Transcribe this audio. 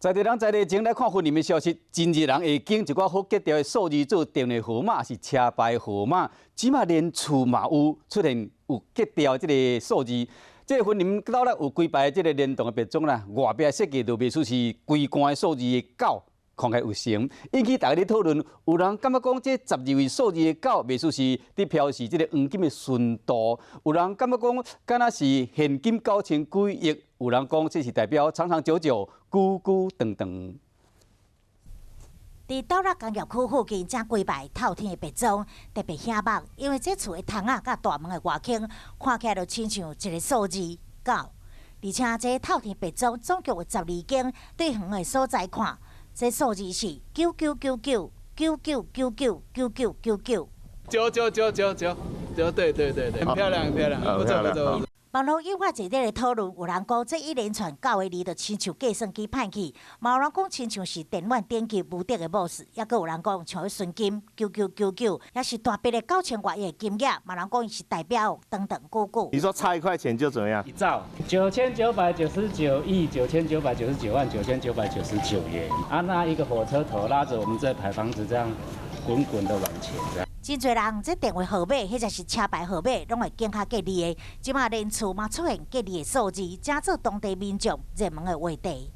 在地人在地情來看雲林的消息，真濟人會揀一寡好格調的數字做電話號碼，是車牌號碼，這馬連厝嘛有出現有格調這个數字。這个雲林島咧有幾排這个連棟的別莊啦，外壁設計就袂輸是規罐的數字的九，看起來有型，引起大家咧討論。有人感覺講這12位數字的九，袂輸是佇標示這个黃金的純度；有人感覺講，敢若是現金九千幾億；有人講這是代表長長久久、久久長長。佇斗六工業區附近，這幾排透天的別莊特別顯目，因為這厝的窗仔佮大門的外框，看起來就親像一个數字九。而且這透天別莊總共有12間，對遠的所在看，這數字是九九九九九九九九九九九九。九九九九九九，對對對對，很漂亮，很漂亮，不錯不錯。網路引發熱烈的討論，有人講這一連串九个字就親像計算機歹去，嘛有人講親像是電玩頂級無敵的 BOSS，抑閣有人講像純金九九九九，也是大筆的九千外億的金額，嘛有人講伊是代表長長久久。你說差一塊錢就怎麼樣？一兆9999億9999萬9999元啊！那一個火車頭拉着我們這排房子這樣滾滾的往前，這樣。真濟人這電話號碼或者是車牌號碼，攏會揀較吉利的。這馬連厝嘛出現吉利的數字，成做當地民眾熱門的話題。